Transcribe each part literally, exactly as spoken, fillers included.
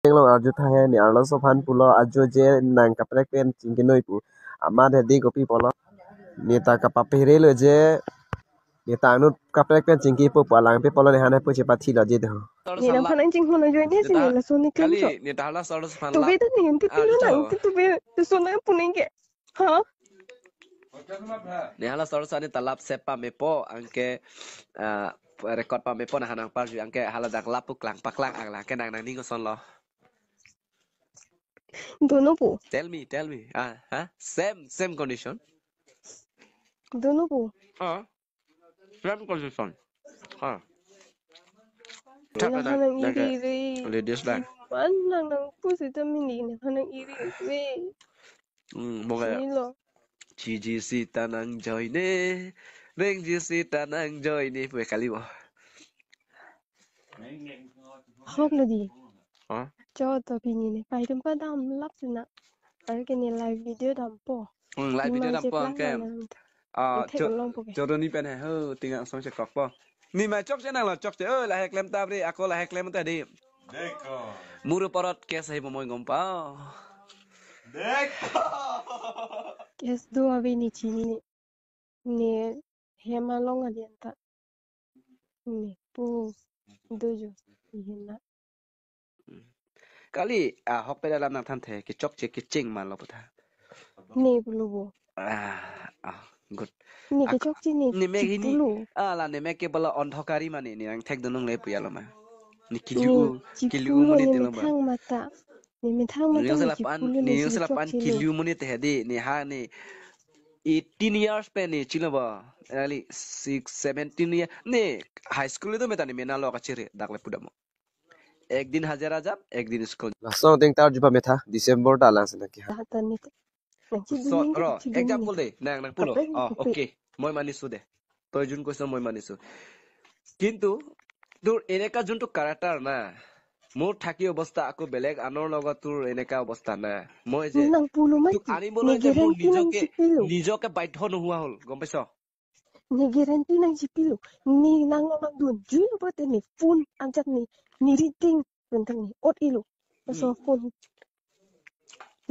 Lo arju tha he, ne arloso aphan pulo, ajo je nang kaprek pen chingki noi pu. Amat hedi kopi pulo. Ne ta kapaphere lo je, ne ta anut kaprek pen chingki po pu alang pe pulo, ne han he pu chepathi lo je do. Ne nangphan nangchinghon ajoine si ne laso ne klem kali cho. Ne ta hala sor phan tuve lap. Ta ne ente ah, pilo nang cho. Ente tuve, tu so nang puning ke. Ha? Ne hala sor sa ne ta lap sep pamepo, anke, ah, record pamepo, ne han nangparju, anke hala dak lap pu klang paklang, ang lang ke nang nangning koson lo. Dono pu. Tell me, tell me. Ah, ha? Same, same condition. Dono pu. Ah. Same condition. Ah. Nang hanang iri re. Ladies lah. Man nang nang pu sita mini nang hanang iri re. Hmm, mo kaya. Ini lo. Chiji sita nangjoine, rengji sita nangjoine, pu kali mo. Ahok lo di. Ha? Cho to pini ne, pai tum pa dam lap sina. Ar ke ne live video dampo. Hmm, live video dampo angke. Ah, thek cho-, long po ke. Choroni pen he ho, tingang song chekok po. Ne mai chokche nang lo, chokche. Oh, lahai klem ta bre, ako lahai klem ta di. Dekho. Muru porot case hai bomoi gom pao. Dekho. Case do ave ne chini ne. Ne hem along adia ta. Ne pu dojo. Ihena. Kali, ah, ahok pen alam nangthan the, kechokche kecheng ma lo pu tha. Ne pulo bo. Ah, ah, good. Ne ak-, kechokche ne ne mek hini. Chipulo. Ah, la ne mek ke bala ondhokari ma ne, ne nangthek dunung le pu ya lo ma. Ne ne kilu, kilu chipulo, mo ne ne te lo ma. Methang mata. Ne methang mata ne jongsi ne lapu-an, chipulo ne ne jongsi lapu-an chokche lo. Kilu mo ne te hedi, ne ha ne eighteen years pen ne chilo ba. Early six, seventeen year. Ne high school itu meta ne mena lo kachere, dak le pudamo. Ek din hajira jam, ek din school. Laso ting ta arju pametha, December ta lang sena ki ha. Ta, ta ni. Nang chi so, dun ro, chi dun example ni. De, nang, nang pulo. Kaprek oh, kaprek. Okay. Moi manisu de. Toi jun koso moi manisu. Kintu, তোৰ এনেকা যোনটো character না, মোৰ থাকি অৱস্থা আকৌ বেলেগ আনৰ লগত তোৰ এনেকা অৱস্থা না। মই যে nang pulo ma toক ti, আনিবলৈ ne যে মোৰ guarantee nang নিজকে, chipilo. নিজকে বাধ্য নোহোৱা হ'ল, গম পাইছ? Ne guarantee nang chipilo. Ne nang lo nang dunjui lo pote ne phone ajat ne, ne reading tentang ne ot ilo. So hmm. Phone.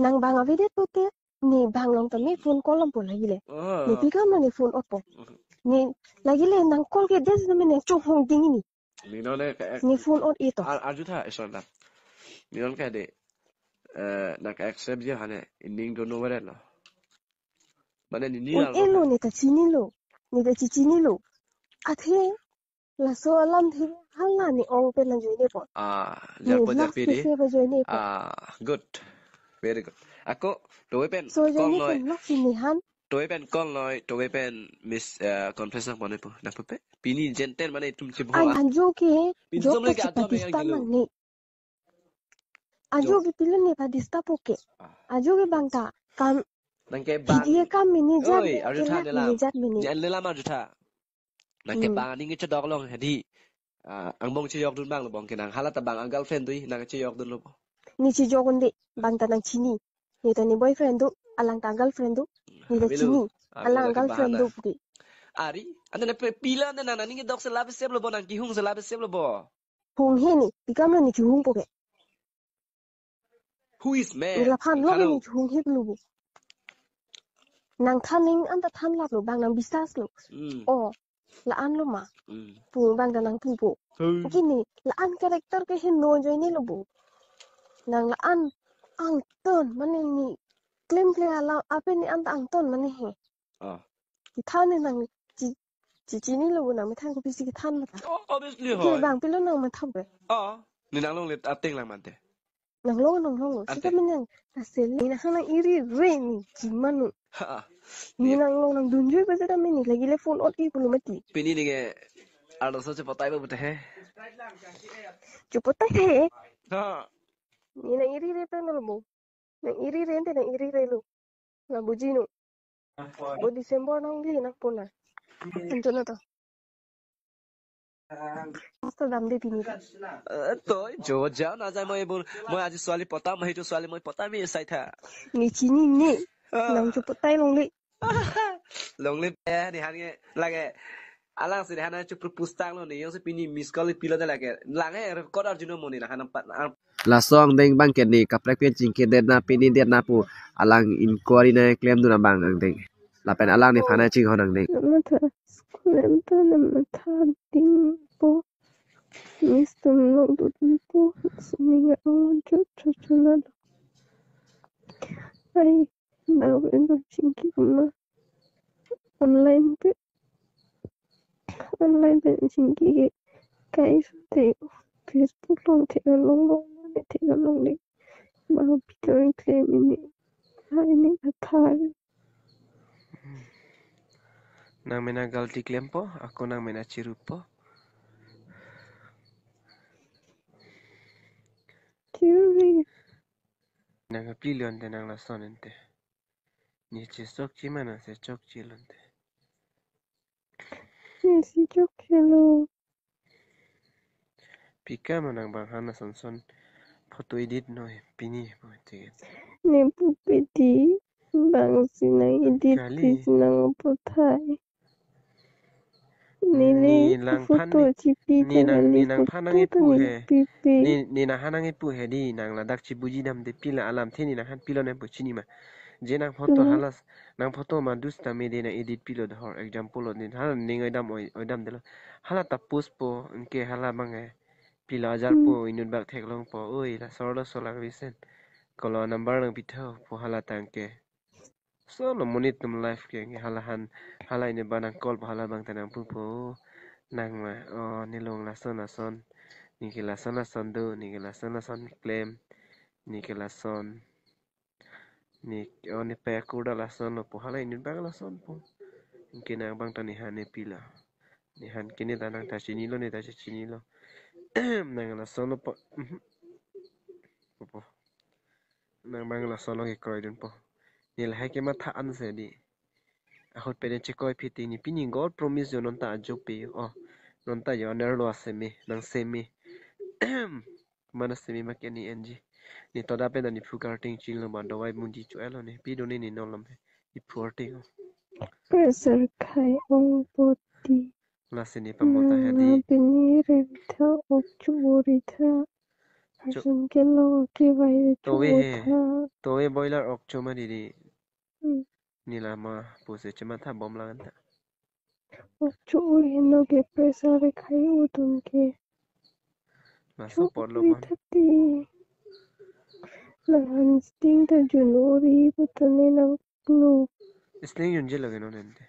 Nang bang avedet pote, ne bang long tame phone call lampo lagi le. Ah. Ne pikam lo ne phone ot po. Ne lagi le nang call ke des tame ne chonghong ding ini. Nino ne ka ek-, ne phone ot ito. Ar-, arju tha, eh, sorry, dak. Nino ke de, eh, nang ka accept je hane, ining dono waret lo. Mane ne ni un nang elo lo. Ne ta chinilo. Ne ta chichinilo. Athe, laso alam the hala ne ong pen nang joine po. Ah, ne jarpo last jarpi de. Ke joine po. Ah, good. Very good. Ako, to pen so call joine noi. Pen lok sini han. Toi pen call noi, toi pen miss, eh, confess nang pone po, nang pupe. Pini jenten mane itum chibho. An ajo ke, pini jo jom lagi ke ajo apa yang disturb gelo. Mang ni. Ajo jo. Ke pilo ne pa disturb po ke. Ah. Ajo ke bang ta, kam nang ke bang. Hidi ke kam mini jat, oi, arju ke tha lak nelam. Mini jat mini. Jan nelam arju tha. Nang ke hmm. Bang aning ke chedok long hedi. Ah, angbong cheyok dun bang lo bong ke nang. Hala ta bang a girlfriend dui, nang cheyok dun lo po. Ne chejok un de, bang ta nang chini. Ne ta ne boyfriend do, alang ta girlfriend do. Ne ta chini, ah, alang girlfriend do puke. Ari, ante ne pe-, pila ante nang, nang ne dok se lab sep lo bo, nang kehung se lab sep lo bo. Hung he ne, pikam lo ne kehung puke. Who is man? Ne laphan lo ne kehung he lo bo. Nang than ning anta than lap lo, bang nang bisas lo. Hmm. Oh, la-an lo ma. Hmm. Pu bang ta nang pu po. Hmm. Kini, la-an character ke heno joine lo bo. Nang la-an angton mane ne klem kle alam ape ne anta angton mane he. Ah. Kethan ne nang chi, chichinilo bo nang methang kopisi kethan mata. Oh, obviously ke hoi. Bang pilo nang matha be. Ah, ne nang longle ateng lang mante. Nang long, nang long. Ante. Sita menang. Asel. Nang hanang iri re ne chimanu. Ha. Ne nang long nang dunjui ba sita mene lagi le phone ot i pulo mati. Pini ne ke arloso chepotai ba bute he. Chepotai he. Ha. Ne nang iri re pen lo bo. Nang iri re ante nang iri re lo. Nang buji no. Bo December nang di nang pona. Anto na to. Masta dam de pini ta. Eh, to, jo, ja, na jai moi bul, moi aji suali potam, moi tu suali moi potam, mi sai tha. Ne chini ne. Ah. Nang chepotai longle. Longle, eh, ne han ke, lake. Alang si ne han chu propose tang lo ne, yong si pini miss call pilo de lake. Lang eh, record arjuno mo ne, lang han pat, ah. Laso angdeng abang ke ne kaprek pen chingki det na, pini det na pu alang inquiry nangklemdun abang angdeng. Lapen alang nephan nangchinghon angdeng. Matha school em ta na matha dingpo. Miss atum nangdodunpo. Sining angon chot chot chot na lo. Ai, nang pen chingki ma. Online pen, online pen chingki ke kai so te Facebook along theklong long ne theklong le. Ma pito klem ini. Ha ini athar. Nang mena galti klempo, ako nang mena chirupo. Chiru. Nang kapli lon te nang lason ente. Ne chesok chi mana se chok chi lon te. Ne si chok helo. Pika ma nang bang hana son son photo edit noi pini po te. Ne pu peti bang si nang edit kali. Pi si nang pothai. Neli ni langphan photo ni, chipi ni ta nang, neli ni nangphan photo nang ta ipu neli he. Pipi. Ni, ni nangphan nang ipu he di, nang ladak chibuji dam de pila alam the ni nangphan pilo nang pu chini ma. Je nang photo hmm. Halas, nang photo ma dus ta me de nang edit pilo dahor. Example lo ni, hala ning oidam oi, oidam delo. Hala ta post po, anke hala bang he. Pila ajar hmm. Po, inut bak theklong po. Oi, laso laso lang recent. Kolo number nang pitho po hala ta anke. So lo monit atum life ke, ke hala han, hala ini ba nang call po hala bang ta nang pupo. Nang ma, oh, ne long lason lason. Ne ke lason lason do, ne ke lason lason klem. Ne ke lason. Ne, oh, ne pe kurda lason lo po hala ini bang lason po. Ke nang bang ta ne han ne pila. Ne han ke ne ta nang ta chinilo, ne ta chinilo. Nang lason lo po. Mhm. Po po. Nang bang lason lo kekroidunpo. Ne lahai ke matha anse di. Ahut pen ne chekoi phiti ne pini God promise jo non ta ajo pe. Oh, non ta jo aner lo aseme, nang seme. Mana seme ma ke ne enji. Ne toda pen ne phukar ting chin lo ma dawai mundi cho elo ne. Pi do ne ne non lom he. Iphu arting. Pressure khai ong poti. Lasi ne pamota he di. Nang pini rem tha ok chu ori tha. Chu- Arjun ke lo ke vai chu Towe he. Tha. Towe boiler ok chu ma di di. Hmm. Ne lama puse chema tha bom lang ta. Ok chu ori no ke pressure khai utum ke. Laso chu pot lo ori pan. Tha ti. Nang han sting ta jun ori putu ne nang lo. Sting jun je lage non ente.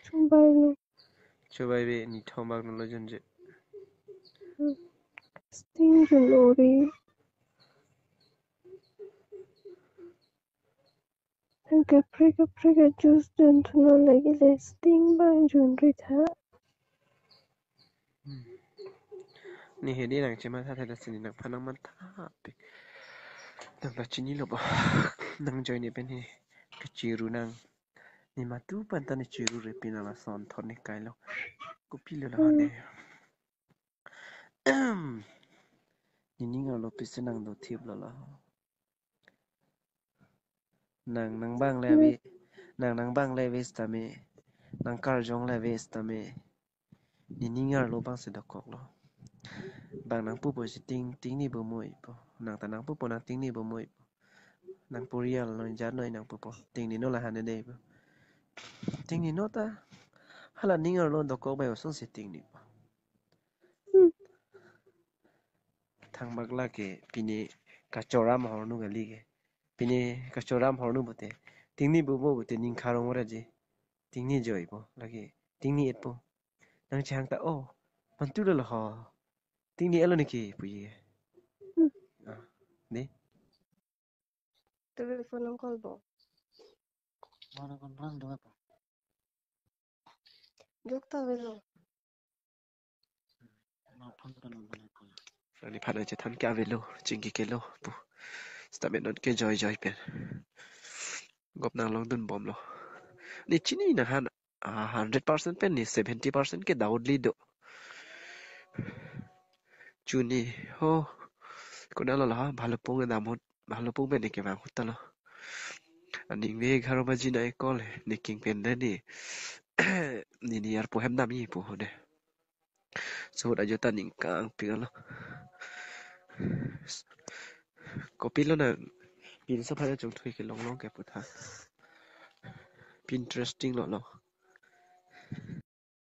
Chubai lo. Chubai be ne thom bak no lo jun je. Sting jun ori. Kaprek kaprek a juice jun thu non lagi le sting bang jun ri tha. Hmm. Ne he di nang chema tha tha sini nangphan nang man tha pe. Nang ta chinilo ba. Nang join ne pen he. Kachiru nang. Ne matu pen ta ne chiru re pina lason thon ne kailo. Kopilo la hmm. Ne. Ne ning arlo pisi nang do thip lo la. Nang nang bang le hmm. Ave, nang nang bang le ave sitame, nang karjong le ave sitame. Ne ning arlo bang si dokok lo. Bang nang pupo si ting, ting ni bo moi po. Nang ta nang pupo nang ting ni bo moi po. Nang porial noi jat noi nang pupo. Ting ni no la han de po. Ting ni no ta. Hala ning arlo dokok bai oson si ting ni po. Hmm. Thang bak la ke pini kachoram hornu kali ke. Pini kachoram hornu bote. Ting ni bo bo bote ning kharong ora je. Ting ni joi po lagi. Ting ni et po. Nang chihang ta oh. Mantu lo ho. Ting ni elo ne ke pu ye. Hmm. Ah, ni. Tebe phone nang call bo. Mana kon rang dong apa? Jok ta velo. Ma phone pa nang mana kon. Ani phana chethan ke avelo, chingki ke lo, pu. Sitame non ke joi joi pen. Gop nang longdun bom lo. Ne chini nang han, ah, hundred percent pen ne seventy percent ke doubt li do. Chuni ho. Konat lo la, Bhalopung dam ahut, Bhalopung pen ne kevang ahut ta lo. Aning ve egharo baji nai call he, ne king pen de ne. Ne ne arpo hem dam-i pu ho de. Suhut ajo ta ning kangpik lo. Kopilo nang pinso aphan chongthui kelong long ke putha. Interesting lo lo.